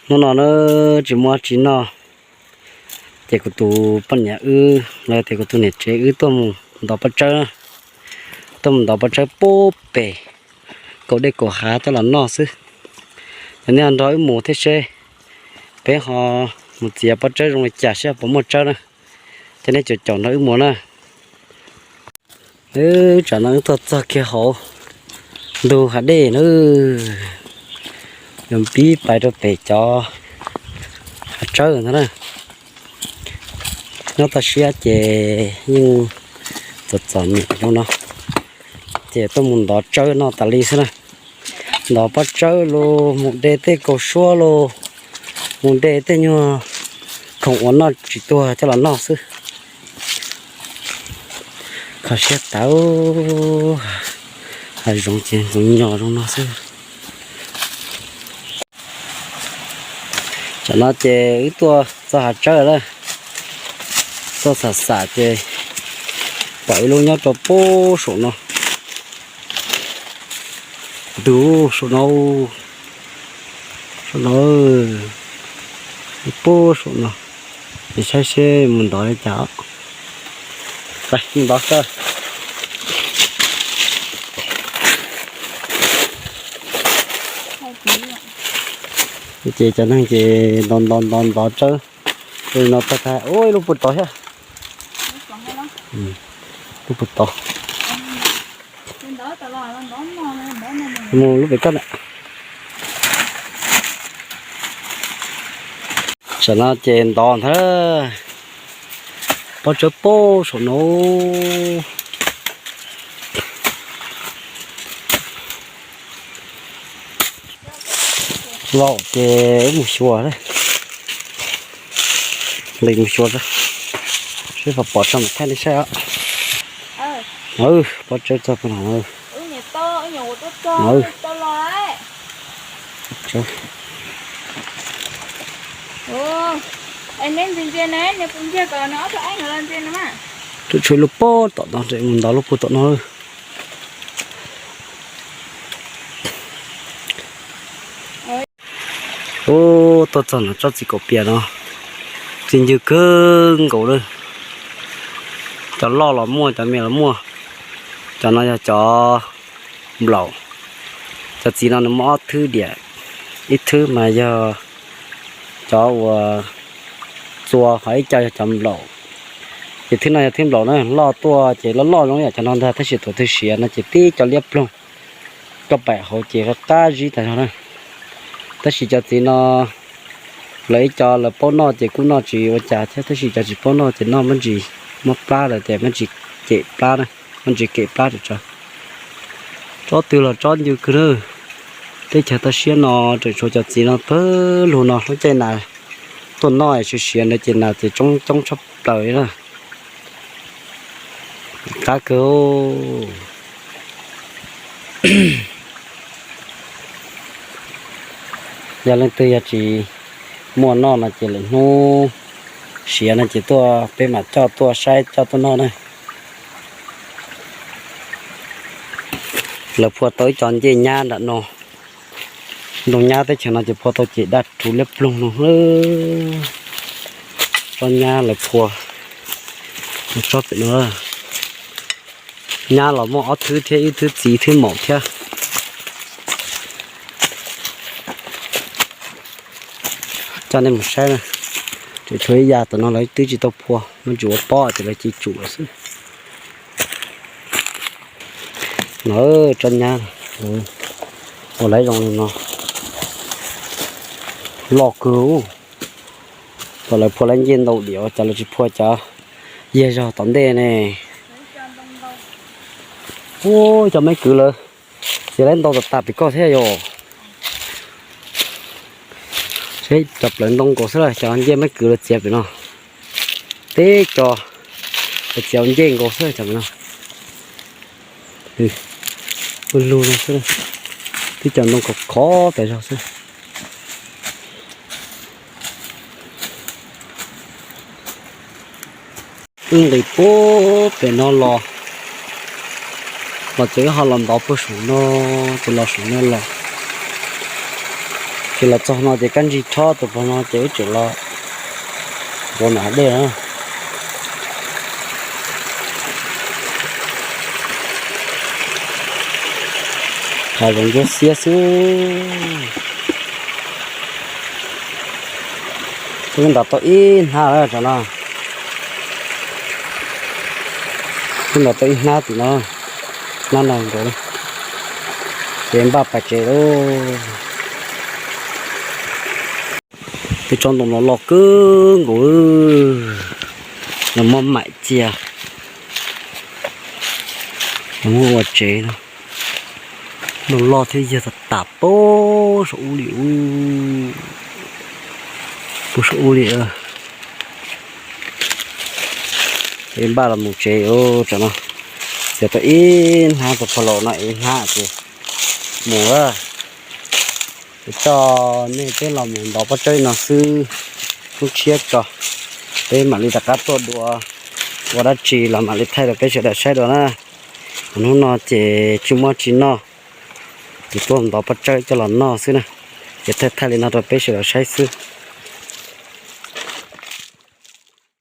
Hnub no na tsis muaj tsis noj, ces kuv tus poj niam wb los tias kuv tus niam tsev wb tuaj mus ntov pob tsawb, tuaj mus ntov pob tsawb puag pem kaum dej kaum hav coj los noj xwb. Ces nej ho nrog wb mus thiab seb peb ho mus txiav pob tsawb zoo li cas seb puas muaj tsawb na. Ces nej caum caum nrog wb mus na. Tsam no wb tuaj txog kiag hauv ntug hav dej na, yuav pib pais rau pem cov hav tsawb ntag na. Nyob toj siab ces yeej txom txom nyem zoo no, ces tuaj mus ntov tsawb noj tas li xwb na. Ntov pob tsawb los mus de tej kaus suab los mus de tej nyuag khoom uas noj tsis tuag coj los noj xwb. Kho siab tawv, hav zoov ces ntxoov nyos zoo no xwb. Tsam no ces wb tuaj txog hav tsawb lawm, tuaj xam xam ces pom ib lub nyob rau puag saum no. Tus saum no, saum no, puag saum no, es saib seb mus ntov li cas. Ntov xwb. Ces cov neeg ces ntov ntov ntov ntov tsawb, no tag tag ua ib lub puag tod thiab. Lub puag tod. Mus lub pem koj na. Tam no ces ntov ntag, pob tsawb puag saum no. Los ces wb mus xyuas, nqis mus xyuas seb puas pom tso mam thaij nej saib os. Pob tsawb txog puag no. Tshuav lub puag tom no, mus ntov lub puag tom no. Ub, tuaj txog no tsob txiv kaum pias no, txiv ncw kawg nkaus lawm. Cov loj los muaj, cov me los muaj. Cov no yog cov nplaum. Cov txiv no nws muaj ob thwb diam, ib thwb mas yog cov uas txua, ho ib co yog cov nplaum. Ces thwb no yog thwb nplaum na, loj tuaj ces loj loj zoo yam cov no ntag, tab sis thaum twg siav no ces tib co liab ploog, koj pais hauv ces qab zib tas zog na. Tab sis cov txiv no lawv ib co lawv paub noj ces kuj noj tsis ua cas thiab, tab sis cov tsis paub noj ces noj muab ntsis, muab plab lawm ces muab ntsis kem plab na, muab ntsis kem plab tsawv tsawv. Tsob twg los tsob ncw kawg na. Teb chaws toj siab no tseem tshuav cov txiv no pawg lug no, lub caij nas tuaj noj siav siav ntawd ces nas ces coob coob tshaj plaws li na. Qab kawg. Yog leej twg yog tsis muaj noj no ces lwm hnub siav no ces tuaj peb mam coj tuaj saib coj tuaj noj na. Lawv phua tau ib co ncej nyab nram no. Ntoo nyab teb chaws no ces phua tau ces daj rhuv liab ploog no. Tsob nyab lawv phua, tsob pem no. Nyab los muaj ob thwb thiab, ib thwb txiv ib thwb maum thiab. Coj nej mus saib na, tseem tshuav ib yam tom no lawv twb tsis tau phua, muab ntsis ua pob ces lawv cia tsum lawm xwb. No, tsob nyab ua lawv zoo li no, loj kawg. Tom lawv phua lawv ncej ntau diam, cov lawv tsis phua cov yag zog tom ntej ne. Ub, cov me kwv lawv txiav lawv ntau tas tas pem koj thiab yom. Seb cov plawv ntoo nkaus xwb, cov ncej me kwv lawv txiav pem no. Teb co lawv txiav ncej nkaus xwb cov pem no. Ua lug no xwb, twb cov ntoo khov khov tas zog xwb. Wb nqis puag pem no los, los ces wb ho los ntov puag saum no, ces los saum no los. Ces los txog no ces kab ntsig rhob tus pog no ces wb tseem los nqus nam dej na. Hav zoov ntsuab xiab xwb. Twb ntaus tau ib hnab lawm tam no. Twb ntaus tau ib hnab tim no, hnab no nkaus, ces npaj pais tsev lauj. Peb tsob ntoo no loj kawg nkaus, nws muab maim cia, nws muab ua tsev no. Ntoo loj thiab yawg tas tas puag saum ub li, puag saum ub li. Peb npaj los mus tsev tam no, txiav tau ib hnab tus pog laus no ib hnab ces mus lawm. Ces coj nej peb los mus ntov pob tsawb no xwb, hnub tshiab tso peb mam li rov qab tuaj dua, ua dab tsi los mam li thaij rau peb sawv daws saib dua na. Hnub no ces tsis muaj tsi noj, ces tuaj ntov pob tsawb coj los noj xwb na. Ces thaij thaij li no rau peb sawv daws saib xwb.